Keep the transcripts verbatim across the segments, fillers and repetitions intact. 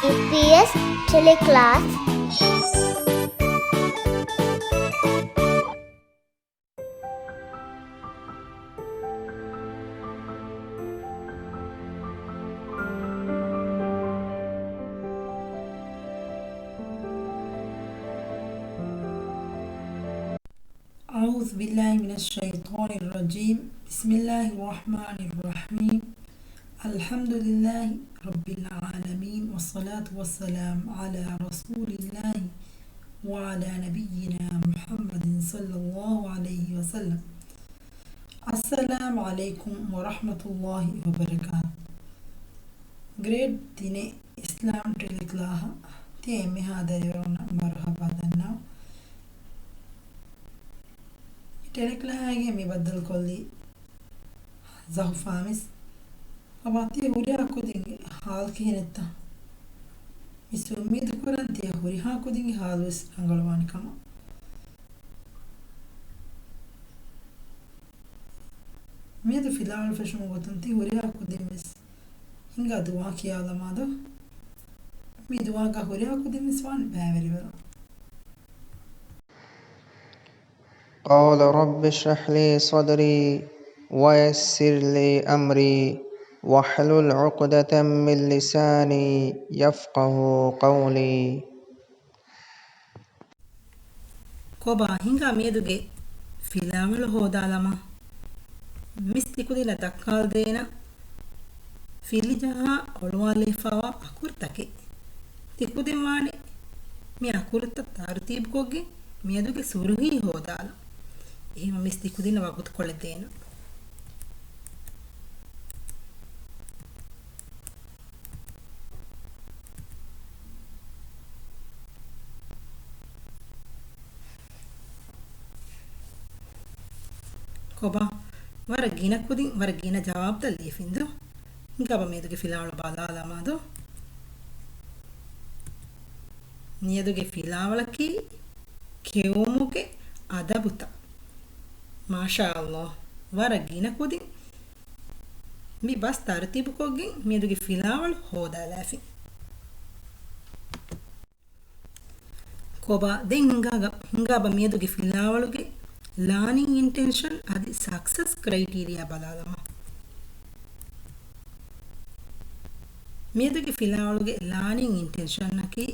އީޕީއެސް ޓެލެކްލާސް. أعوذ بالله من الشيطان الرجيم. بسم الله الرحمن الرحيم. الحمد لله رب العالمين، والصلاة والسلام على رسول الله وعلى نبينا محمد صلى الله عليه وسلم. السلام عليكم ورحمة الله وبركاته. ގްރޭޑް ތިނެއް އިސްލާމް ޓެލެކްލާހަށް ތިޔަ އެންމެހާ ދަރިވަރުންނަށް މަރުޙަބާ ދަންނަވަން. ޓެލެކްލާހާގެ މި ބައްދަލުކޮށްލީ ޒަހުފާ މިސް. ކޮބާ ތިޔަ ހުރިހާ ކުދިންގެ ހާލު ކިހިނެއްތަ؟ މިސް އުއްމީދު ކުރަން ތިޔަ ހުރިހާ ކުދިންގެ ހާލުވެސް ރަނގަޅުވާނެ ކަމަށް. މިއަދު ފިލާވަޅު ފެށުމުގެ ގޮތުން ތި ހުރިހާ ކުދިން ވެސް ހިނގާ ދުޢާ ކިޔާލަމާދޯ. މި ދުޢާގަ ހުރިހާ ކުދިން ވެސް ވާނެ ބައިވެރިވެރި. قال رب اشرح لي صدري ويسر لي أمري واحلل عقدة من لساني يفقه قولي. ކޮބާ ހިނގާ މިއަދުގެ ފިލާވަޅު ހޯދާލަމާ؟ މިސް ތިކުދިންނަށް ދައްކާލަދޭނަން ފިލިޖަހާ އޮޅުވާލައިފައިވާ އަކުރުތަކެއް. ތިކުދިން ވާނެ މި އަކުރުތައް ތަރުތީބުކޮށްގެން މިއަދުގެ ސުރުހީ ހޯދާލަން. އެހެންވީމަ މިސް ތިކުދިންނަށް ވަގުތުކޮށްލަދޭނަން. ކޮބާ؟ ވަރަށް ގިނަ ކުދިން، ވަރަށް ގިނަ ޖަވާބުތައް ލިޔެފިންދޯ. ހިނގާބަ މިއަދުގެ ފިލާވަޅު ބަލާލަމާދޯ. މިއަދުގެ ފިލާވަޅަކީ ކެއުމުގެ އަދަބުތައް. މާޝާﷲ، ވަރަށް ގިނަ ކުދިން މި ބަސް ތަރުތީބުކޮށްގެން މިއަދުގެ ފިލާވަޅު ހޯދާލާފިން. ކޮބާ ދެން ހިނގާގަ-، ހިނގާބަ މިއަދުގެ ފިލާވަޅުގެ ލާނިން އިންޓެންޝަން އަދި ސަކްސެސް ކްރައިޓީރިއާ ބަލާލަމާ. މިއަދުގެ ފިލާވަޅުގެ ލާނިން އިންޓެންޝަންއަކީ،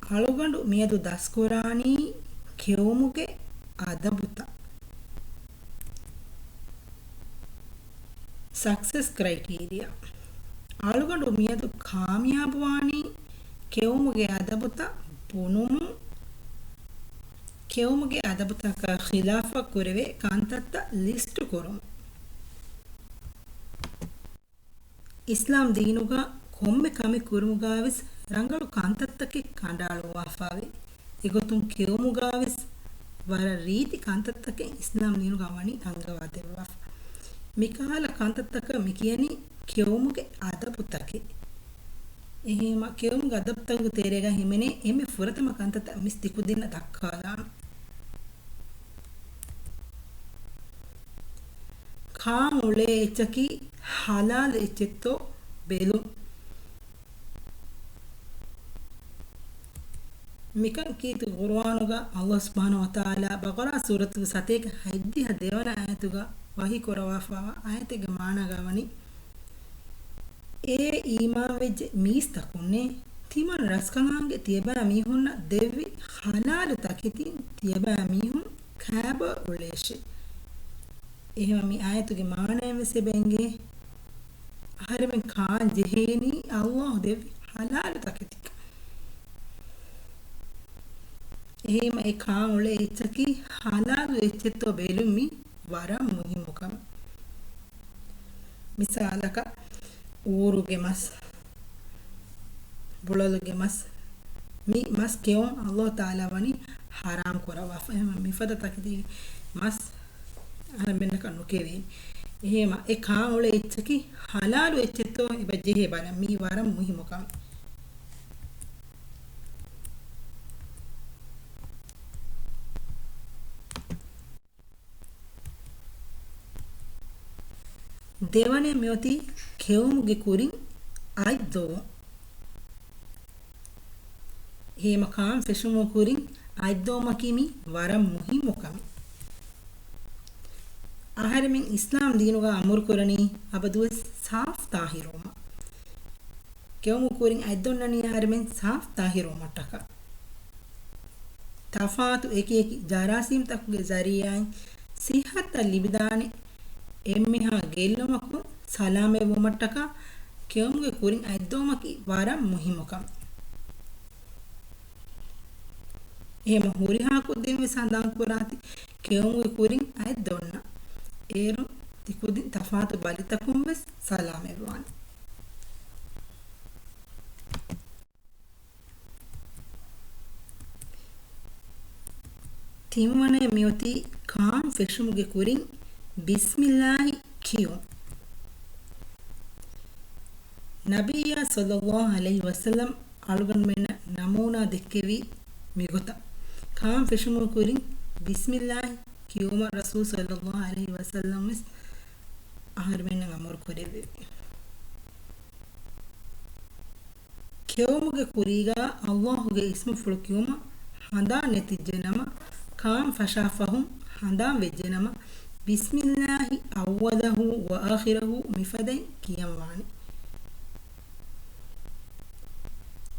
އަޅުގަނޑު މިއަދު ދަސްކުރާނީ ކެއުމުގެ އަދަބުތައް. ސަކްސެސް ކްރައިޓީރިއާ. އަޅުގަނޑު މިއަދު ކާމިޔާބުވާނީ ކެއުމުގެ އަދަބުތައް ބުނުމުން، ކެއުމުގެ އަދަބުތަކާ ޚިލާފަށް ކުރެވޭ ކަންތައްތައް ލިސްޓު ކުރުމުން. އިސްލާމް ދީނުގަ ކޮންމެ ކަމެއް ކުރުމުގަވެސް ރަނގަޅު ކަންތައްތަކެއް ކަނޑައަޅުއްވާފައިވޭ. އެގޮތުން ކެއުމުގަވެސް ވަރަށް ރީތި ކަންތައްތަކެއް އިސްލާމް ދީނުގަ ވަނީ ރަނގަޅުވާ ދެއްވާފަ. މިކަހަލަ ކަންތައްތަކަށް މި ކިޔަނީ ކެއުމުގެ އަދަބުތަކެއް. އެހެންވީމަ ކެއުމުގެ އަދަބުތަކުގެ ތެރޭގަ ހިމެނޭ އެންމެ ފުރަތަމަ ކަންތައްތައް މިސް ތިކުދިންނަށް ދައްކާލާނަން. ކާން އުޅޭ އެއްޗަކީ ހަލާލު އެއްޗެއްތޯ ބެލުން. މިކަން ކީރިތި ޤުރުއާނުގަ ﷲ ސުބްޙާނަހޫ ވަތަޢާލާ ބަޤަރާ ސޫރަތުގެ ސަތޭކަ ހަތްދިހަ ދެވަނަ އާޔަތުގަ ވަޙީ ކުރައްވާފައިވާ އާޔަތެއްގެ މާނާގަ ވަނީ، އޭ އީމާންވެއްޖެ މީސްތަކުންނޭ! ތިމަން ރަސްކަލާނގެ ތިޔަބައިމީހުންނަށް ދެއްވި ޙަލާލު ތަކެތިން ތިޔަބައިމީހުން ކައިބަ އުޅޭށޭ. އެހެންވީމަ މި އާޔަތުގެ މާނައިން ވެސް އެބަ އެނގޭ އަހަރެމެން ކާން ޖެހޭނީ ﷲ ދެއްވި ޙަލާލު ތަކެތި. އެހެންވީމަ އެ ކާން އުޅޭ އެއްޗަކީ ޙަލާލު އެއްޗެއްތޯ ބެލުން މީ ވަރަށް މުހިއްމު ކަމެއް. މިސާލަކަށް، އޫރުގެ މަސް، ބުޅަލުގެ މަސް، މި މަސް ކެއުން ﷲ ތަޢާލާ ވަނީ ޙަރާމް ކުރައްވާފަ. އެހެންވީމަ މިފަދަ ތަކެތިގެ މަސް އަހަރެމެންނަކަށް ނުކެވޭނެ. އެހެންވީމަ އެ ކާން އުޅޭ އެއްޗަކީ ޙަލާލު އެއްޗެއްތޯ އެބަ ޖެހޭ ބަލަން. މީ ވަރަށް މުހިއްމު ކަމެއް. ދެވަނަ މިއޮތީ ކެއުމުގެ ކުރިން އަތް ދޮވުން. ހޭމަ ކާން ފެށުމުގެ ކުރިން އަތް ދޮވުމަކީ މީ ވަރަށް މުހިއްމު ކަމެއް. އަހަރެމެން އިސްލާމް ދީނުގަ އަމުރު ކުރަނީ އަބަދުވެސް ސާފް ތާހިރުވުމަށް. ކެއުމުގެ ކުރިން އަތް ދޮންނަނީ އަހަރެމެން ސާފް ތާހިރުވުމަށްޓަކާ. ތަފާތު އެކި އެކި ޖަރާސީމްތަކުގެ ޒަރީޢާއިން ސިއްހަތަށް ލިބިދާނެ އެންމެހާ ގެއްލުމަކުން ސަލާމަތްވުމަށްޓަކާ ކެއުމުގެ ކުރިން އަތް ދޮވުމަކީ ވަރަށް މުހިއްމު ކަމެއް. އެހެން ހުރިހާ ކުދިން ވެސް ހަނދާން ކުރާތި، ކެއުމުގެ ކުރިން އަތް ދޮންނަ. އޭރުން ތި ކުދިން ތަފާތު ބަލިތަކުން ވެސް ސަލާމަތްވާނެ. ތިންވަނައެއް މިއޮތީ ކާން ފެށުމުގެ ކުރިން ބިސްމިއްލާހި ކިޔުން. ނަބިއްޔާ ޞައްލައްލާހު ޢަލައިހި ވަސައްލަމް އަޅުގަނޑުމެންނަށް ނަމޫނާ ދެއްކެވީ މިގޮތަށް. ކާން ފެށުމުގެ ކުރިން ބިސްމިއްލާހި ކިޔުމަށް ރަސޫލު ޞައްލައްލާހު ޢަލައިހި ވަސައްލަމް ވެސް އަހަރުމެންނަށް އަމުރު ކުރެއްވެވި. ކެއުމުގެ ކުރީގާ ﷲ ގެ އިސްމުފުޅު ކިޔުމަށް ހަނދާން ނެތިއްޖެ ނަމަ، ކާން ފަށާ ފަހުން ހަނދާން ވެއްޖެ ނަމަ، ބިސްމިއްލާހި އައްވަލަހު ވަ އާޚިރަހު މިފަދައިން ކިޔަން ވާނެ.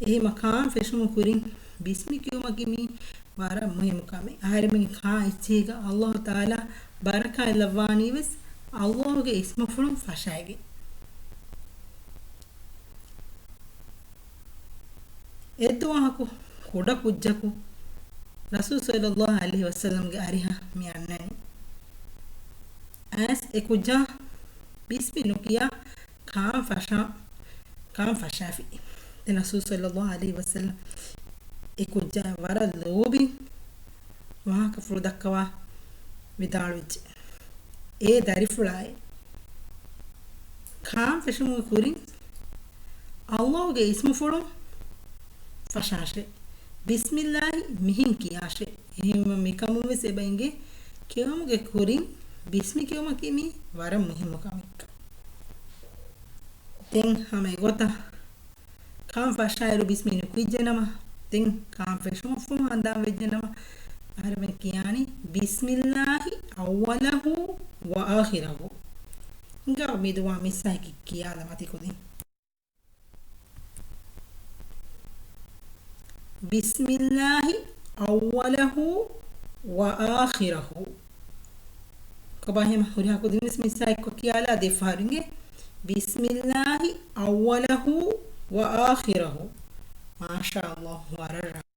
އެހެމަ ކާން ފެށުމު ކުރިން ބިސްމި ކިޔުމަކީ މީ ވަރަށް މުހިއްމު ކަމެއް. އަހަރެމެންގެ ކާން އެއްޗެހިގަ ﷲ ތަޢާލާ ބަރަކާތް ލައްވާނީ ވެސް ﷲ ގެ އިސްމުފުޅުން ފަށައިގެން. އެއްދުވަހަކު ކުޑަ ކުއްޖަކު ރަސޫލު ޞައްލައްލާހު ޢަލައިހި ވަސައްލަމްގެ އަރިހަށް މި އަންނަނީ. އައިސް އެ ކުއްޖާ ބިސްމި ނުކިޔާ ކާން ފަށާ، ކާން ފަށާފި. ދެން ރަސޫލު ޞައްލައްލާހު ޢަލައިހި ވަސައްލަމް އެ ކުއްޖާ ވަރަށް ލޯބިން ވާހަކަފުޅު ދައްކަވާ ވިދާޅުވެއްޖެ. އޭ ދަރިފުޅާއޭ! ކާން ފެށުމުގެ ކުރިން ﷲ ގެ އިސްމުފުޅުން ފަށާށޭ. ބިސްމިއްލާހި މިހެން ކިޔާށޭ. އެހެންވީމަ މިކަމުން ވެސް އެބަ އިނގޭ ކެއުމުގެ ކުރިން ބިސްމި ކެއުމަކީ މީ ވަރަށް މުހިއްމު ކަމެއްކަން. ދެން ހަމަ އެގޮތަށް ކާން ފަށާއިރު ބިސްމި ނުކުއްޖެ ނަމަ، ދެން ކާން ފެށުމަށްފަހު ހަނދާން ވެއްޖެ ނަމަ، އަހަރެމެން ކިޔާނީ، بسم الله أوله وآخره. ހިނގާ މި ދުވާ މިސް އެކި ކިޔާލަމާ ތިކުދިން. بسم الله أوله وآخره. ކޮބާ ހަމަ ހުރިހާ ކުދިން ވެސް މިސް އެކި ކިޔާލާ ދެފަހަރު އިނގޭ. بسم الله أوله وآخره. މާޝާﷲ ވަރަށް ރަ-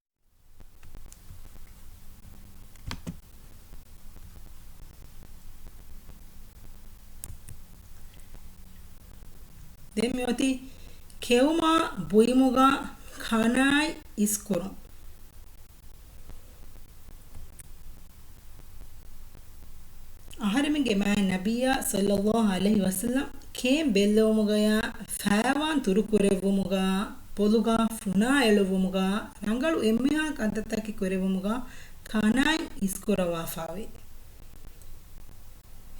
ދެން މިއޮތީ ކެއުމާ ބުއިމުގާ ކަނާތް އިސްކުރުން. އަހަރެމެންގެ މާތް ނަބިއްޔާ ޞައްލައްލާހު ޢަލައިހި ވަސައްލަމް ކޭން ބެއްލެވުމުގަޔާ ފައިވާން ތުރުކުރެއްވުމުގާ، ބޮލުގާ ފުނާ އެޅުއްވުމުގާ، ރަނގަޅު އެންމެހާ ކަންތައްތަކެއް ކުރެއްވުމުގާ ކަނާތް އިސްކުރައްވާފައިވޭ.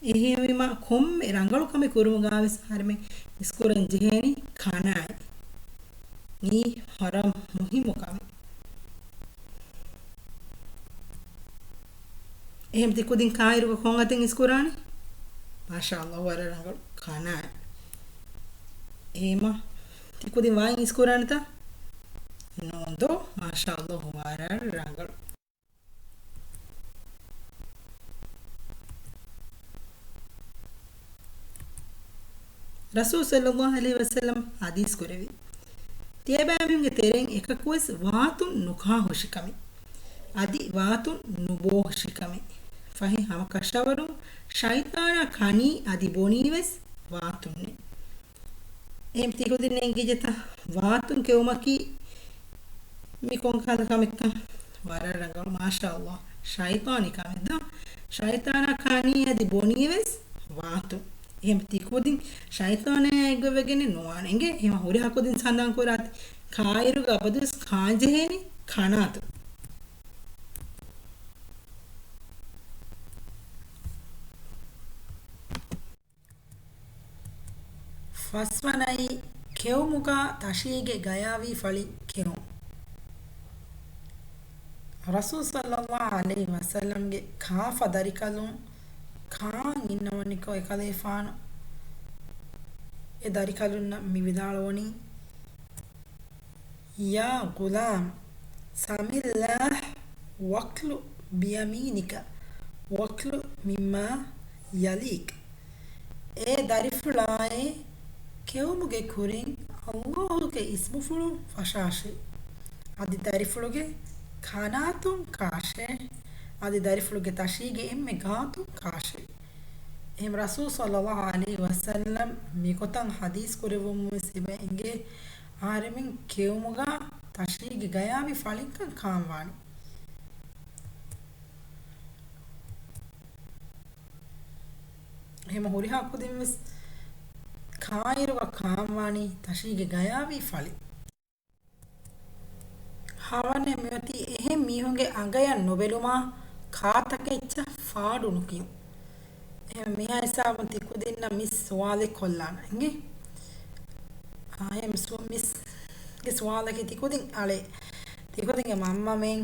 އެހެންވީމަ، ކޮންމެ ރަނގަޅު ކަމެއް ކުރުމުގާވެސް އަހަރެމެން އިސްކުރަން ޖެހޭނީ ކަނާތް. މީ ވަރަށް މުހިއްމު ކަމެއް. އެހެން ތި ކުދިން ކާއިރުގަ ކޮން އަތެއް އިސްކުރާނީ؟ މާޝާﷲ ވަރަށް ރަނގަޅު ކަނާތް. އެހެމަ ތި ކުދިން ވާއިން އިސްކުރާނެތަ؟ ނޯންދޯ؟ މާޝާﷲ ވަރަށް ރަނގަޅު. ރަސޫލު ޞައްލައްލާހު ޢަލައިހި ވަސައްލަމް ޙަދީޘް ކުރެއްވި، ތިޔަބައިމީހުންގެ ތެރެއިން އެކަކުވެސް ވާތުން ނުކާ ހުށިކަމެއް. އަދި ވާތުން ނުބޯ ހުށިކަމެއް. ފަހެ ހަމަ ކަށަވަރުން ޝައިޠާނާ ކަނީ އަދި ބޮނީވެސް ވާތުންނޭ. އެހެން ތިކުދިންނަށް އެނގިއްޖެތަ ވާތުން ކެއުމަކީ މި ކޮންކަހަލަ ކަމެއްކަން؟ ވަރަށް ރަނގަޅު، މާޝާﷲ. ޝައިޠާނީ ކަމެއް ދޯ؟ ޝައިޠާނާ ކަނީ އަދި ބޮނީވެސް ވާތުން. އެހެން ތިކުދިން ޝައިޠާނާ އެއްގޮތްވެގެން ނުވާނެ އިނގޭ. އެހެން ހުރިހާ ކުދިން ހަނދާން ކުރާތި، ކާއިރުގަ އަބަދުވެސް ކާން ޖެހޭނީ ކަނާތު. ފަސްވަނައީ ކެއުމުގަ ތަށީގެ ގަޔާވީ ފަޅި ކެއުން. ރަސޫލު ޞައްލައްލާހު ޢަލައިހި ވަސައްލަމްގެ ކާފަ ދަރިކަލުން ކާން އިންނަވަނިކޮށް އެކަލޭފާނު އެ ދަރިކަލުންނަށް މި ވިދާޅުވަނީ، يا غلام، سم الله وكل بيمينك وكل مما يليك. އޭ ދަރިފުޅާއޭ، ކެއުމުގެ ކުރިން ﷲ ގެ އިސްމުފުޅު ފަށާށޭ. އަދި ދަރިފުޅުގެ ކަނާތުން ކާށޭ. އަދި ދަރިފުޅުގެ ތަށީގެ އެންމެ ގާތުން ކާށޭ. އެހެން ރަސޫލު ޞައްލައްލާހު ޢަލައިހި ވަސައްލަމް މިގޮތަށް ޙަދީޘް ކުރެއްވުމުން ވެސް އެބަ އެނގޭ، އަހަރެމެން ކެއުމުގަ ތަށީގެ ގަޔާވި ފަޅިންކަން ކާންވާނީ. އެހެމަ ހުރިހާ ކުދިން ވެސް ކާއިރުގަ ކާންވާނީ ތަށީގެ ގަޔާވި ފަޅި. ހަވަނެ މިއޮތީ އެހެން މީހުންގެ އަނގަޔަށް ނުބެލުމާ ކާތަކެއްޗަށް ފާޑު ނުކިޔުން. އެހެން މިހާ ހިސާބުން ތިކުދިންނަށް މިސް ސުވާލެއް ކޮށްލާނަ އިނގޭ. އާ، އެހެން ސު-، މިސްގެ ސުވާލަކީ ތިކުދިން އަޅެ. ތިކުދިންގެ މަންމަމެން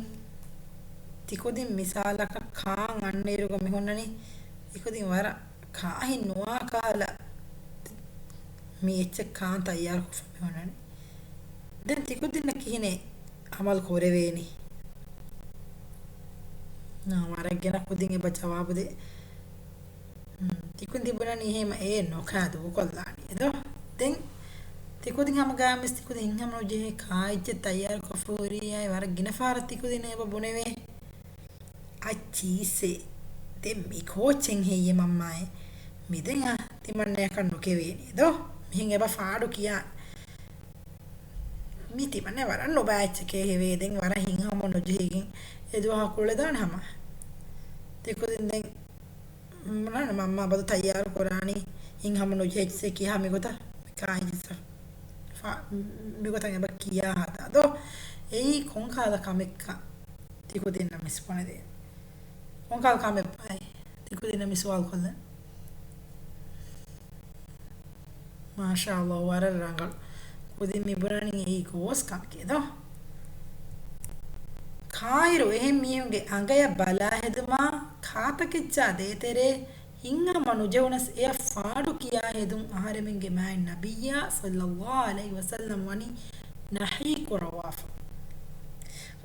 ތިކުދިން މިސާލަކަށް ކާން އަންނައިރުގަ މި ހުންނަނީ ތިކުދިން ވަރަށް ކާހިން ނުވާ ކަހަލަ މި އެއްޗެއް ކާން ތައްޔާރުކޮށްފަ މި ހުންނަނީ. ދެން ތިކުދިންނަށް ކިހިނެއް އަމަލު ކުރެވޭނީ؟ ނާ، ވަރަށް ގިނަ ކުދިން އެބަ ޖަވާބު ދޭ. ހުން، ތިކުދިން ބުނަނީ އެހެމަ އޭ ނުކާ ދޫކޮށްލާނީ އެދޯ؟ ދެން ތިކުދިން ހަމަ ގާމިސް ތިކުދިން ހިންހަމަ ނުޖެހޭ ކާއެއްޗެއް ތައްޔާރުކޮށްފަ ހުރިއްޔާ ވަރަށް ގިނަ ފަހަރަށް ތިކުދިން އެބަ ބުނެވޭ. އައްޗީސޭ، ދެން މި ކޯޗެއް ހެއްޔެ މަންމާއޭ؟ މި ދެން އަ، ތިމަންނަޔަކަށް ނުކެވޭނެ ދޯ؟ މިހެން އެބަ ފާޑު ކިޔާ. މި ތިމަންނަ ވަރަށް ނުބައި އެއްޗެކޭ ހެވޭ. ދެން ވަރަށް ހިންހަމަ ނުޖެހިގެން އެ ދުވަހަކު އުޅެދާނެ ހަމަ. ތިކުދިން ދެން މަން މަންމާ ބަދު ތައްޔާރު ކުރާނީ ހިންހަމަ ނުޖެހިއްޖެ ކިހާ މިގޮތަށް ކާއިޖިސަ ފާ-، މިގޮތަށް އެބަ ކިޔާ ހަދާ ދޯ؟ އެއީ ކޮންކަހަލަ ކަމެއްކަން ތިކުދިންނަށް މިސް ބުނެދޭން. ކޮންކަހަލަ ކަމެއްބާއޭ؟ ތިކުދިންނަށް މި ސުވާލު ކޮށްލަން. މާޝާﷲ، ވަރަށް ރަނގަޅު. ކުދިން މި ބުނަނީ އެއީ ގޯސް ކަމެކޭ ދޯ؟ ކާއިރު އެހެން މީހުންގެ އަނގަޔަށް ބަލާހެދުމާ ކާތަކެއްޗާ ދޭތެރޭ ހިންހަމަ ނުޖެހުނަސް އެއަށް ފާޑު ކިޔާ ހެދުން އަހަރެމެންގެ މާތް ނަބިއްޔާ ޞައްލައްލާހު ޢަލައިހި ވަސައްލަމް ވަނީ ނަހީ ކުރައްވާފަ.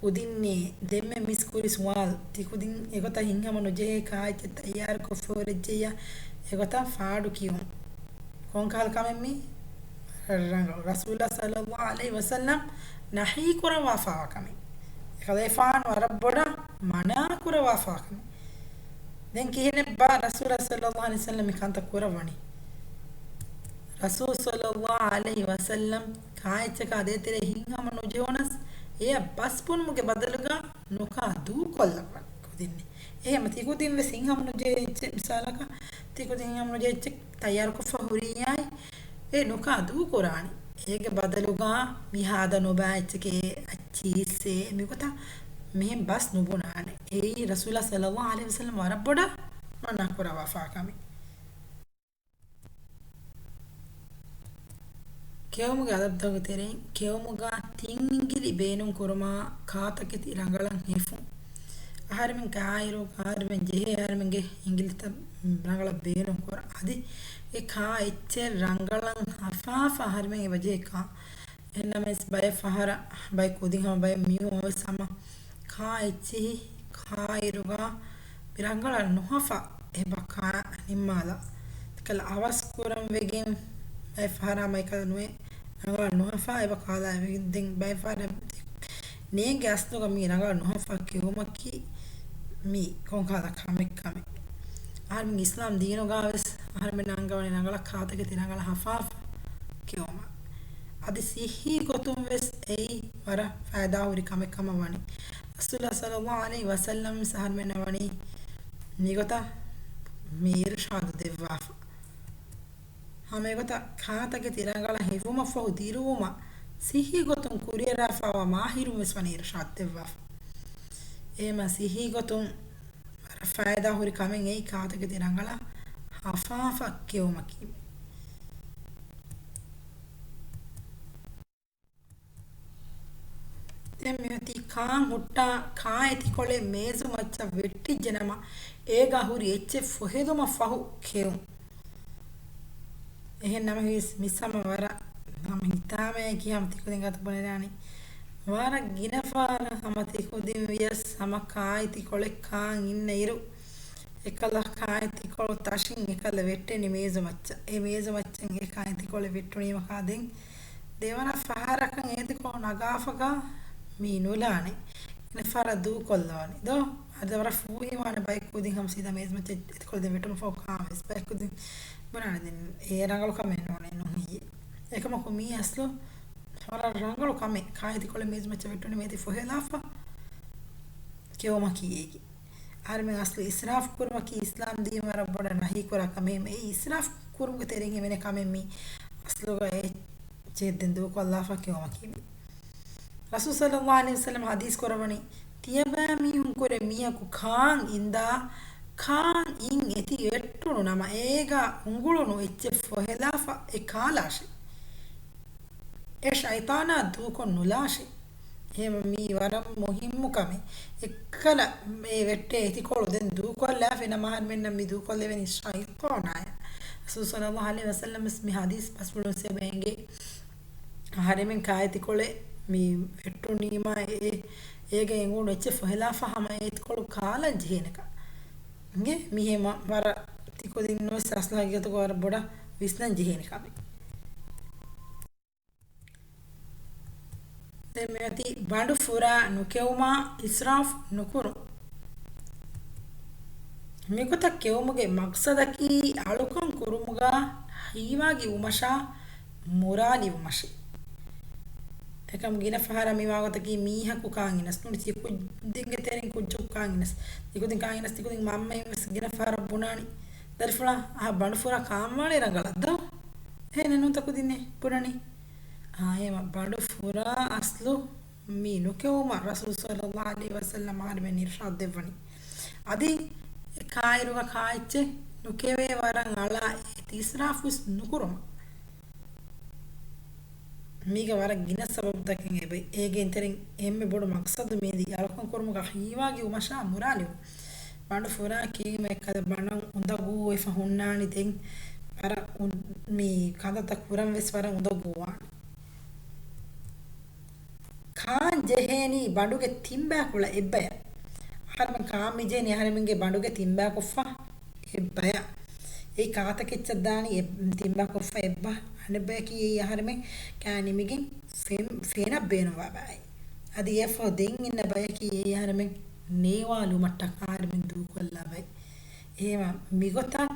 ކުދިންނޭ، ދެންމެ މިސް ކުރި ސުވާލު. ތިކުދިން އެގޮތަށް ހިންހަމަ ނުޖެހޭ ކާއެއްޗެއް ތައްޔާރުކޮށްފަ ހުރެއްޖެއްޔާ އެގޮތަށް ފާޑު ކިޔުން. ކޮންކަހަލަ ކަމެއް މީ؟ ރަނގަޅު. ރަސޫލާ ޞައްލައްލާހު ޢަލައިހި ވަސައްލަމް ނަހީ ކުރައްވާފައިވާ ކަމެއް. އެކަލޭފާނު ވަރަށް ބޮޑަށް މަނާ ކުރައްވާފައިވާ ކަމެއް. ދެން ކިހިނެއްބާ ރަސޫލާ ޞައްލައްލާހު ޢަލައިހި ވަސައްލަމް މި ކަންތައް ކުރައްވަނީ؟ ރަސޫލު ޞައްލައްލާހު ޢަލައިހި ވަސައްލަމް ކާއެއްޗަކާ ދޭތެރޭ ހިންހަމަ ނުޖެހުނަސް، އެއަށް ބަސް ބުނުމުގެ ބަދަލުގަ ނުކާ ދޫކޮށްލައްވަނީ ކުދިންނޭ. އެހެމަ ތިކުދިން ވެސް ހިންހަމަ ނުޖެހޭ އެއްޗެއް، މިސާލަކަށް ތިކުދިން ހިންހަމަ ނުޖެހޭ އެއްޗެއް ތައްޔާރުކޮށްފަ ހުރިއްޔާއި، އެ ނުކާ ދޫކުރާނެ. އޭގެ ބަދަލުގަ މި ހާދަ ނުބައި އެއްޗެކޭ އައްޗީސޭ މިގޮތަށް މިހެން ބަސް ނުބުނާނެ. އެއީ ރަސޫލާ ޞައްލައްލާހު ޢަލައިހި ވަސައްލަމް ވަރަށް ބޮޑަށް މަނާ ކުރައްވާފާ ކަމެއް. ކެއުމުގެ އަދަބުތަކުގެ ތެރެއިން ކެއުމުގަ ތިން އިނގިލި ބޭނުން ކުރުމާ ކާތަކެތި ރަނގަޅަށް ހިފުން. އަހަރެމެން ކާއިރު، އަހަރެމެން ޖެހޭ އަހަރެމެންގެ އިނގިލިތައް ރަނގަޅަށް ބޭނުން ކުރާ. އަދި އެ ކާ އެއްޗެއް ރަނގަޅަށް ހަފާފަ އަހަރެމެން އެބަޖެހޭ ކާ. އެހެންނަމަވެސް ބައެއް ފަހަރަށް ބައެއް ކުދިން ހަމަ ބައެއް މީހުން ވެސް ހަމަ ކާ އެއްޗިހި ކާއިރުގަ މި ރަނގަޅަށް ނުހަފާ އެބަ ކާ ނިންމާލާ. ތިކަލަ އަވަސް ކުރަން ވެގެން ބައެއް ފަހަރާ މައިކަލަ ނުވެ ރަނގަޅަށް ނުހަފާ އެބަ ކާލާ ވެގެން ދެން ބައެއް ފަހަރަށް ނޭނގެ އަސްލުގަ މީ ރަނގަޅަށް ނުހަފާ ކެއުމަކީ މީ ކޮންކަހަލަ ކަމެއް ކަމެއް. އަހަރެމެން އިސްލާމް ދީނުގަ ވެސް އަހަރެމެން އަންގަވަނީ ރަނގަޅަށް ކާތަކެތި ރަނގަޅަށް ހަފާފަ ކެއުމަށް. އަދި ސިއްހީ ގޮތުން ވެސް އެއީ ވަރަށް ފައިދާ ހުރި ކަމެއް ކަމަށް ވަނީ. ރަސޫލާ ޞައްލައްލާހު ޢަލައިހި ވަސައްލަމް ވެސް އަހަރެމެންނަށް ވަނީ މިގޮތަށް މި އިރުޝާދު ދެއްވާފަ. ހަމައެގޮތަށް ކާތަކެތި ރަނގަޅަށް ހިފުމަށްފަހު ދިރުވުމަށް ސިއްހީ ގޮތުން ކުރިއަރާފައިވާ މާހިރުން ވެސް ވަނީ އިރުޝާދު ދެއްވާފަ. އެހެމަ ސިއްހީ ގޮތުން ވަރަށް ފައިދާ ހުރި ކަމެއް އެއީ ކާތަކެތި ރަނގަޅަށް ހަފާފަ ކެއުމަކީ. ދެން މިއޮތީ ކާން ހުއްޓާ، ކާއެތިކޮޅެއް މޭޒުމައްޗަށް ވެއްޓިއްޖެނަމަ، އޭގަ ހުރި އެއްޗެއް ފޮހެލުމަށް ފަހު ކެއުން. އެހެން ނަމަވެސް، މިސް ހަމަ ވަރަށް ހަމަ ހިތާމައެކި ހަމަ ތިކުދިން ގާތު ބުނެދާނެ. ވަރަށް ގިނަ ފަހަރަށް ހަމަ ތިކުދިން ވިޔަސް ހަމަ ކާއެތިކޮޅެއް ކާން އިންނަ އިރު، އެކަލަ ކާއެތިކޮޅު ތަށިން އެކަލަ ވެއްޓެނީ މޭޒުމައްޗަށް. އެ މޭޒުމައްޗަށް އެ ކާއެތިކޮޅެއް ވެއްޓުނީމަކާ ދެން ދެވަނަ ފަހަރަކަށް އޭތިކޮޅު ނަގާފަކާ މީ ނުލާނެ. ގިނަ ފަހަރަށް ދޫކޮށްލަވާނެ ދޯ؟ އަދި ވަރަށް ފޫހިވާނެ ބައެއް ކުދިން ހަމަ ސީދާ މޭޒުމައްޗަށް އެތިކޮޅު ދެން ވެއްޓުމަށް ފަހު ކާން ވެސް ބައެއް ކުދިން ބުނާނެ ދެން އޭ ރަނގަޅު ކަމެއް ނޫނޭ ނޫން ހެއްޔޭ. އެކަމަކު މީ އަސްލު ވަރަށް ރަނގަޅު ކަމެއް. ކާއެތިކޮޅެއް މޭޒުމައްޗަށް ވެއްޓުނީމަ އޭތި ފޮހެލާފަ ކެއުމަކީ އޭގެ. އަހަރެމެން އަސްލު އިސްރާފް ކުރުމަކީ އިސްލާމް ދީން ވަރަށް ބޮޑަށް ނަހީ ކުރާ ކަމެއް. އެ އިސްރާފް ކުރުމުގެ ތެރެއިން އެވެނެ ކަމެއް މީ އަސްލުގަ އެ އެއްޗެއް ދެން ދޫކޮށްލާފަ ކެއުމަކީ މީ. ރަސޫލު ޞައްލައްލާހު ޢަލައިހި ވަސައްލަމަ ޙަދީޘް ކުރައްވަނީ، ތިޔަބައިމީހުން ކުރެ މީހަކު ކާން އިންދާ، ކާން އިން އެތި ވެއްޓުނު ނަމަ، އޭގަ އުނގުޅުނު އެއްޗެއް ފޮހެލާފަ އެ ކާލާށޭ. އެ ޝައިޠާނާ ދޫކޮށް ނުލާށޭ. އެހެންވީމަ މީ ވަރަށް މުހިއްމު ކަމެއް. އެއްކަލަ އެ ވެއްޓޭ އެތިކޮޅު ދެން ދޫކޮށްލާފި ނަމަ އަހަރެމެންނަށް މި ދޫކޮށްލެވެނީ ޝައިޠާނާއޭ. ރަސޫލު ޞައްލައްލާހު ޢަލައިހި ވަސައްލަމަ ވެސް މި ޙަދީޘް ބަސްފުޅުން ސިޔަބައިނގެ އަހަރެމެން ކާއެތިކޮޅެއް މި ވެއްޓުނީމާ އެ، އޭގަ އެނގުނު އެއްޗެއް ފޮހެލާފަ ހަމަ އެ އެތިކޮޅު ކާލަން ޖެހޭނެކަން. އިނގޭ މިހެމަ ވަރަށް ތިކުދިންނަށް ވެސް އަސްލު ހަގީގަތުގަ ވަރަށް ބޮޑަށް ވިސްނަން ޖެހޭނެ ކަމެއް. ދެން މިއޮތީ ބަނޑު ފުރާ ނުކެއުމާ އިސްރާފް ނުކުރުން. މިގޮތަށް ކެއުމުގެ މަޤްޞަދަކީ އަޅުކަން ކުރުމުގަ ހީވާގި ވުމަށާ މުރާލި ވުމަށޭ. އެކަމް ގިނަ ފަހަރަށް މި ވާގޮތަކީ މީހަކު ކާން އިނަސް ނޫނީ ތިކުދިންގެ ތެރެއިން ކުއްޖަކު ކާން އިނަސް. ތިކުދިން ކާން އިނަސް ތިކުދިން މަންމައިން ވެސް ގިނަ ފަހަރަށް ބުނާނީ. ދަރިފުޅާ އަހަ ބަނޑު ފުރާ ކާން ވާނީ ރަނގަޅަށް ދޯ؟ އެހެނެއް ނޫންތަ ކުދިންނޭ ބުނަނީ. އާ، އެހެމަ ބަނޑު ފުރާ އަސްލު މި ނުކެއުމަށް ރަސޫލު ޞައްލައްލާހު ޢަލައިހި ވަސައްލަމަ އަހަރެމެން އިރުޝާދު ދެއްވަނީ. އަދި އެ ކާއިރުގަ ކާއެއްޗެއް ނުކެވޭ ވަރަށް އަޅާ އެ އިސްރާފު ވެސް ނުކުރުމަށް. މީގަ ވަރަށް ގިނަ ސަބަބުތަކެއް އެބައި. އޭގެއިންތެރެއިން އެންމެ ބޮޑު މަޤްޞަދު މިއަދި އަޅުކަން ކުރުމުގަ ހީވާގި ވުމަށާ މުރާލި ވުން. ބަނޑު ފުރާ ކީމަ އެއްކަލަ ބަނޑަށް އުނދަގޫވެފަ ހުންނާނީ ދެން ވަރަށް އު-، މި ކަނދަތައް ކުރަން ވެސް ވަރަށް އުނދަގޫވާނެ. ކާން ޖެހޭނީ ބަނޑުގެ ތިންބައިކުޅަ އެއްބަޔަށް. އަހަރެމެން ކާން މި ޖެހޭނީ އަހަރެމެންގެ ބަނޑުގެ ތިންބައިކޮށްފަ އެއްބަޔަށް. އެއީ ކާތަކެއްޗަށް ދާނީ އެ-، ތިންބައިކޮށްފަ އެއްބަ. އަނެއްބަޔަކީ އެއީ އަހަރެމެން ކާ ނިމިގެން ފެން-، ފެނަށް ބޭނުންވާ ބައެއް. އަދި އެއަށްފަހު ދެން އިންނަ ބަޔަކީ އެއީ އަހަރެމެން ނޭވާލުމަށްޓަކާ އަހަރެމެން ދޫކޮށްލާ ބައެއް. އެހެމަ މިގޮތަށް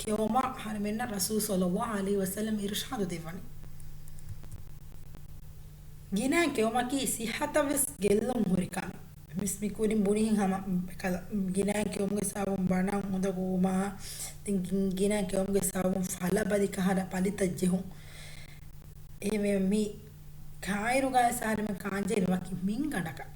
ކެއުމަށް އަހަރެމެންނަށް ރަސޫލު ޞައްލައްލާހު ޢަލައިހި ވަސައްލަމަ އިރުޝާދު ދެއްވަނީ. ގިނައިން ކެއުމަކީ ސިއްހަތަށް ވެސް ގެއްލުން ހުރި ކަމެއް. މިސް މި ކުރިން ބުނިހެން ހަމަ އެކަލަ ގިނައިން ކެއުމުގެ ސަބަބުން ބަނޑަށް އުނދަގޫވުމާ، ދެން ގި-، ގިނައިން ކެއުމުގެ ސަބަބުން ފަލަ ބަލި ކަހަލަ ބަލިތައް ޖެހުން. އެހެންވެ މި ކާއިރުގައި އަހަރެމެން ކާންޖެހޭނީ ވަކި މިންގަނޑަކަށް.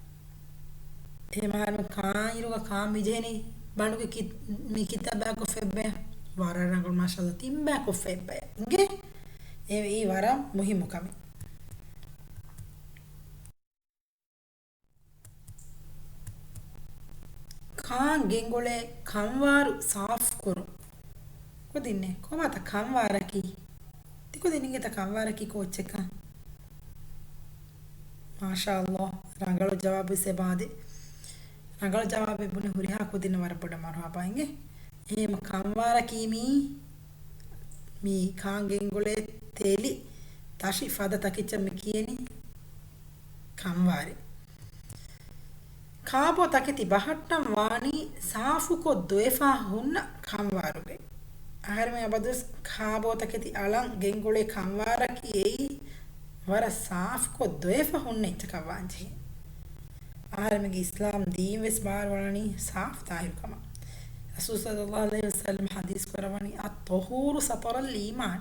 އެހެމަ އަހަރެމެން ކާއިރުގަ ކާން މި ޖެހޭނީ ބަނޑުގެ ކި-، މި ކިތައް ބައިކޮށްފަ އެއްބަޔަށް. ވަރަށް ރަނގަޅު މާޝާﷲ ތިން ބައިކޮށްފަ އެއްބަޔަށް. އިނގޭ؟ އެ-، އެއީ ވަރަށް މުހިއްމު ކަމެއް. ކާން ގެންގުޅޭ ކަންވާރު ސާފުކުރުން. ކުދިންނޭ، ކޮބާތަ ކަންވާރަކީ؟ ތިކުދިން އިނގޭތަ ކަންވާރަކީ ކޯއްޗެއްކަން؟ މާޝާﷲ، ރަނގަޅު ޖަވާބު ސެބާދެ. ރަނގަޅު ޖަވާބެއް ބުނި ހުރިހާ ކުދިންނަށް ވަރަށް ބޮޑަށް މަރުޙަބާ އިނގޭ. އެހެމަ ކަންވާރަކީ މީ، މީ ކާން ގެންގުޅޭ ތެލި ތަށި ފަދަ ތަކެއްޗަށް މި ކިޔަނީ ކަންވާރޭ. ކާބޯ ތަކެތި ބަހައްޓަން ވާނީ ސާފުކޮށް ދޮވެފަ ހުންނަ ކަންވާރުގައި. އަހަރެމެން އަބަދުވެސް ކާބޯ ތަކެތި އަޅަން ގެންގުޅޭ ކަންވާރަކީ އެއީ ވަރަށް ސާފުކޮށް ދޮވެފަ ހުންނަ އެއްޗަކަށް ވާންޖެހޭ. އަހަރެމެންގެ އިސްލާމް ދީން ވެސް ބާރުއަޅަނީ ސާފު ޠާހިރުކަމަށް. ރަސޫލު ޞައްލައްލާހު ޢަލައިހި ވަސައްލަމަ ޙަދީޘް ކުރައްވަނީ، الطهور سطر الإيمان.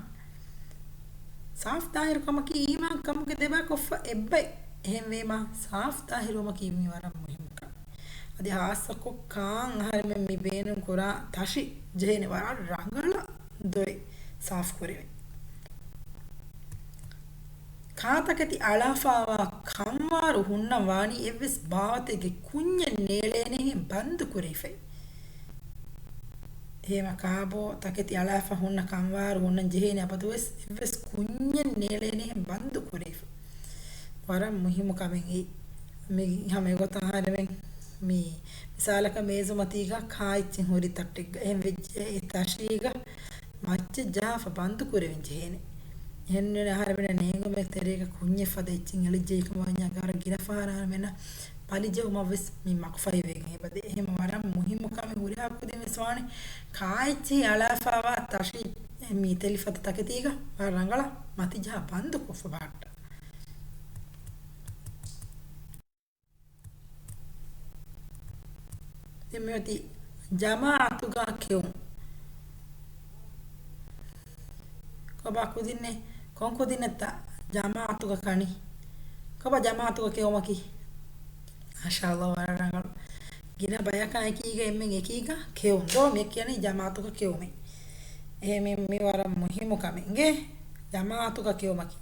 ސާފު ޠާހިރުކަމަކީ އީމާން ކަމުގެ ދެބައިކޮށްފަ އެއްބައި. އެހެންވީމަ، ސާފު ޠާހިރުވުމަކީ މީ ވަރަށް މުހިއްމު ކަމެއް. އަދި ހާއްސަކޮށް ކާން އަހަރެމެން މި ބޭނުން ކުރާ ތަށި ޖެހޭނެ ވަރަށް ރަނގަޅަށް ދޮވެ ސާފު ކުރެވެން. ކާ ތަކެތި އަޅާފައިވާ ކަންވާރު ހުންނަން ވާނީ އެއްވެސް ބާވަތެއްގެ ކުންޏެއް ނޭޅޭނެހެން ބަންދު ކުރެވިފައި. އެހެމަ ކާ ބޯ ތަކެތި އަޅާފަ ހުންނަ ކަންވާރު ހުންނަން ޖެހޭނެ އަބަދުވެސް އެއްވެސް ކުންޏެއް ނޭޅޭނެހެން ބަންދު ކުރެވިފަ. ވަރަށް މުހިއްމު ކަމެއް އެއީ. މި ހަމަ އެގޮތަށް އަހަރެމެން މި މިސާލަކަށް މޭޒުމަތީގަ ކާ އެއްޗެއް ހުރި ތަށެއްގަ އެހެން ވެއްޖެ އެ ތަށީގަ މައްޗެއް ޖަހާފަ ބަންދު ކުރެވެން ޖެހޭނެ. އެހެންވެ އަހަރެމެންނަށް ނޭނގުމެއް ތެރޭގަ ކުންޏެއް ފަދަ އެއްޗެއް އެޅިއްޖެ ކަމަށް ވަންޏާ ވަރަށް ގިނަ ފަހަރަށް އަހަރެމެންނަށް ބަލި ޖެހުމަށް ވެސް މި މަގުފަހިވެގެން އެބަދޭ. އެހެން ވަރަށް މުހިއްމު ކަމެއް ހުރިހާ ކުދިން ވެސް ވާނެ ކާއެއްޗެހި އަޅާފައިވާ ތަށި މި ތެލިފަދަ ތަކެތީގަ ވަރަށް ރަނގަޅަށް މަތި ޖަހާ ބަންދު ކޮށްފަ ބަހައްޓާ. ދެން މިއޮތީ ޖަމާޢަތުގަ ކެއުން. ކޮބާ ކުދިންނެއް؟ ކޮން ކުދިންނެއްތަ ޖަމާޢަތުގަ ކަނީ؟ ކޮބާ ޖަމާޢަތުގަ ކެއުމަކީ؟ މާޝާﷲ ވަރަށް ރަނގަޅު. ގިނަ ބަޔަކާ އެކީގަ އެންމެން އެކީގަ ކެއުން. ދޯ މި ކިޔަނީ ޖަމާޢަތުގަ ކެއުމޭ. އެހެން މި ވަރަށް މުހިއްމު ކަމެއް އިނގޭ. ޖަމާޢަތުގަ ކެއުމަކީ.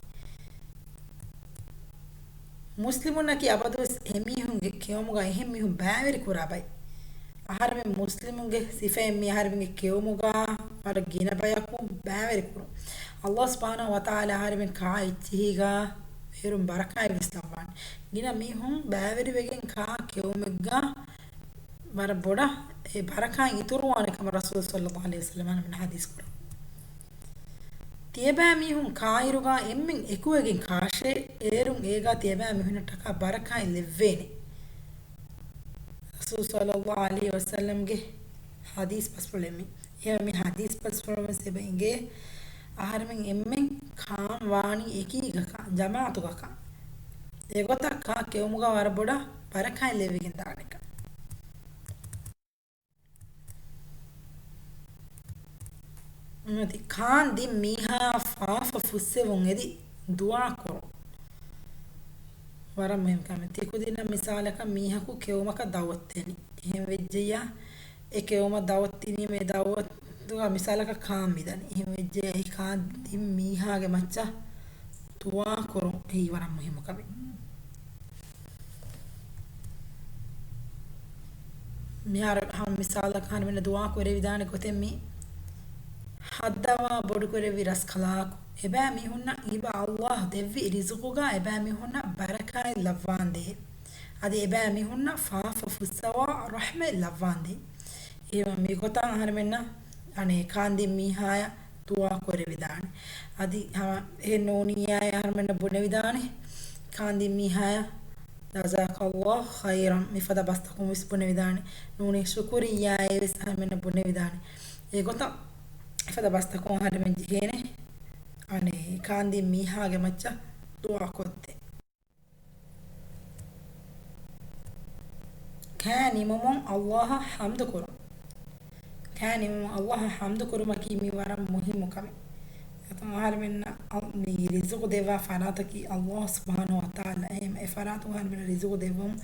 މުސްލިމުންނަކީ އަބަދުވެސް އެމީހުންގެ ކެއުމުގަ އެހެން މީހުން ބައިވެރި ކުރާ ބައެއް. އަހަރެމެން މުސްލިމުންގެ ސިފައެއް މީ އަހަރެމެންގެ ކެއުމުގަ ވަރަށް ގިނަ ބަޔަކު ބައިވެރި ކުރުން. ﷲ ސުބްޙާނަހޫ ވަތަޢާލާ އަހަރެމެން ކާ އެއްޗެހީގަ އޭރުން ބަރަކާތް ވެސް ލައްވާނެ. ގިނަ މީހުން ބައިވެރިވެގެން ކާ ކެއުމެއްގަ ވަރަށް ބޮޑަށް އެ ބަރަކާތް އިތުރުވާނެ ކަމަށް ރަސޫލު ޞައްލައްލާހު ޢަލައިހި ވަސައްލަމަ އަހަރެމެންނަށް ޙަދީޘް ކުރަން. ތިޔަބައިމީހުން ކާއިރުގަ އެންމެން އެކުވެގެން ކާށޭ، އޭރުން އޭގަ ތިޔަބައިމީހުންނަށްޓަކާ ބަރަކާތް ލެއްވޭނެ. ރަސޫލު ޞައްލައްލާހު ޢަލައިހި ވަސައްލަމްގެ ޙަދީޘް ބަސްފުޅެއް މި. އެހެން މި ޙަދީޘް ބަސްފުޅުން ވެސް އެބަ އިނގޭ، އަހަރެމެން އެންމެން ކާން ވާނީ އެކީގަކަށް، ޖަމާޢަތުގަކަށް. އެގޮތަށް ކާ ކެއުމުގަ ވަރަށް ބޮޑަށް ބަރަކާތް ލެއްވިގެން ދާނެކަން. އޮތީ ކާން ދިން މީހާ ފާފަ ފުއްސެވުން އެދި ދުޢާ ކުރުން. ވަރަށް މުހިންމު ކަމެއް. ތިކުދިންނަށް މިސާލަކަށް މީހަކު ކެއުމަކަށް ދަޢުވަތު ދޭނީ. އެހެން ވެއްޖެއްޔާ އެ ކެއުމަށް ދަޢުވަތު ދިނީމަ އެ ދަޢުވަތުގަ މިސާލަކަށް ކާން މިދަނީ. އެހެން ވެއްޖެއްޔާ އެ ކާން ދިން މީހާގެ މައްޗަށް ދުޢާ ކުރުން އެއީ ވަރަށް މުހިންމު ކަމެއް. މިހާރު ހަމަ މިސާލަކަށް އަހަރެމެންނަށް ދުޢާ ކުރެވިދާނެ ގޮތެއް މީ. ހައްދަވާ ބޮޑުކުރެއްވި ރަސްކަލާކު، އެބައިމީހުންނަށް އިބަ ﷲ ދެއްވި ރިޒުޤުގަ އެބައިމީހުންނަށް ބަރަކާތް ލައްވާނދޭ. އަދި އެބައިމީހުންނަށް ފާފަ ފުއްސަވާ ރަޙްމަތް ލައްވާނދޭ. އެހެން މިގޮތަށް އަހަރެމެންނަށް އަނެއް ކާންދިން މީހާޔަށް ދުޢާ ކުރެވިދާނެ. އަދި ހަމަ އެހެން ނޫނިއްޔާއެއް އަހަރެމެންނަށް ބުނެވިދާނެ. ކާންދިން މީހާޔަށް ޖަޒާކަﷲ ޚައިރަން މިފަދަ ބަސްތަކުން ވެސް ބުނެވިދާނެ. ނޫނީ ޝުކުރިއްޔާއޭ ވެސް އަހަރެމެންނަށް ބުނެވިދާނެ. އެގޮތަށް އެފަދަ ބަސްތަކުން އަހަރެމެން ޖެހޭނެ އަނެއް ކާންދިން މީހާގެ މައްޗަށް ދުޢާ ކޮށްދޭން. ކާ ނިމުމުން ﷲ އަށް ޙަމްދު ކުރުން. ކާ ނިމުމުން ﷲ އަށް ޙަމްދު ކުރުމަކީ މީ ވަރަށް މުހިއްމު ކަމެއް. އެކަމަކު އަހަރެމެންނަށް އަ-، މި ރިޒުޤު ދެއްވާ ފަރާތަކީ ﷲ ސުބްޙާނަހޫ ވަތަޢާލާ. އެހެން އެ ފަރާތުން އަހަރެމެންނަށް ރިޒުޤު ދެއްވުން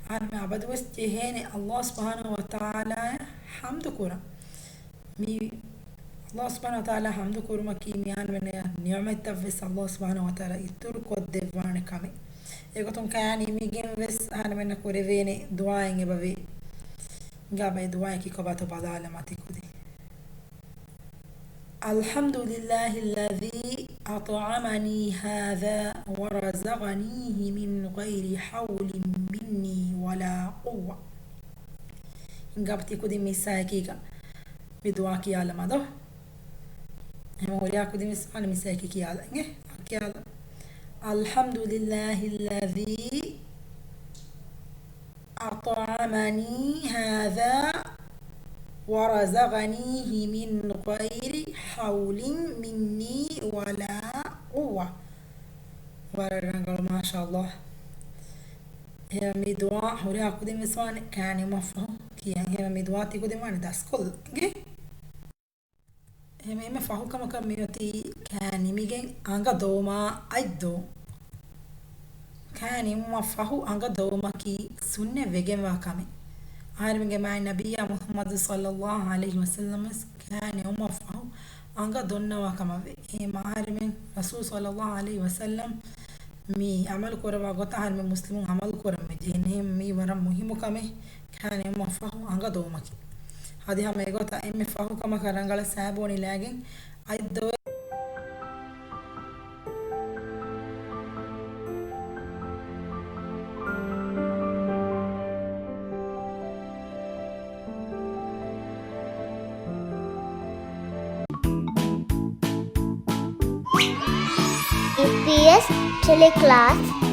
އަހަރެމެން އަބަދުވެސް ޖެހޭނެ ﷲ ސުބްޙާނަހޫ ވަތަޢާލާއަށް ޙަމްދު ކުރަން. މި ﷲ ސުބްޙާނަހޫ ވަތަޢާލާ ޙަމްދު ކުރުމަކީ މި އަހަރެމެންނަށް ނިޢުމަތްތައް ވެސް ﷲ ސުބްޙާނަހޫ ވަތަޢާލާ އިތުރު ކޮށްދެއްވާނެ ކަމެއް. އެގޮތުން ކާ ނިމިގެން ވެސް އަހަރެމެންނަށް ކުރެވޭނެ ދުޢާއެއް އެބަވޭ. އިނގާބަ އެ ދުޢާއަކީ ކޮބާތޯ ބަލާލަމާ ތިކުދިން. الحمد لله الذي أطعمني هذا ورزقنيه من غير حول مني ولا قوة. އިނގާބަ ތިކުދިން މިސްއާއެކީގަ މި ދުޢާ ކިޔާލަމާ ދޯ. ހަމަ ހުރިހާ ކުދިން ވެސް އަނެއް މިސްއާއެކީ ކިޔާލަ އިނގޭ. ކިޔާލަ. الحمد لله الذي أطعمني هذا ورزقنيه من غير حول مني ولا قوة. ވަރަށް ރަނގަޅު، މާޝާﷲ. އެހެން މި ދުޢާ ހުރިހާ ކުދިން ވެސް ވާނެ ކާ ނިމުމަށްފަހު ކިޔަން. އެހެން މި ދުޢާ ތިކުދިން ވާނެ ދަސްކޮށްލަން އިނގޭ. އެހެން އެންމެ ފަހު ކަމަކަށް މިއޮތީ ކާ ނިމިގެން އަނގަ ދޮވުމާ އަތް ދޮވުން. ކާ ނިމުމަށް ފަހު އަނގަ ދޮވުމަކީ ސުންނަތް ވެގެންވާ ކަމެއް. އަހަރެމެންގެ މާތް ނަބިއްޔާ މުޙައްމަދު ޞައްލައްލާހު ޢަލައިހި ވަސައްލަމަ ވެސް ކާ ނިމުމަށް ފަހު އަނގަ ދޮންނަވާ ކަމަށް ވޭ. އެހެން އަހަރެމެން ރަސޫލު ޞައްލައްލާހު ޢަލައިހި ވަސައްލަމަ މި އަމަލު ކުރައްވާ ގޮތަށް އަހަރެމެން މުސްލިމުން އަމަލު ކުރަން ވެއްޖެ. އެހެން މީ ވަރަށް މުހިއްމު ކަމެއް، ކާނެ އުމު ފަހު އަނގަ ދޮވުމަކީ. އަދި ހަމަ އެގޮތަށް އެންމެ ފަހު ކަމަކަށް ރަނގަޅަށް ސާބޯނި ލައިގެން އަތް ދޮވެ. އީޕީއެސް ޓެލެކްލާސް.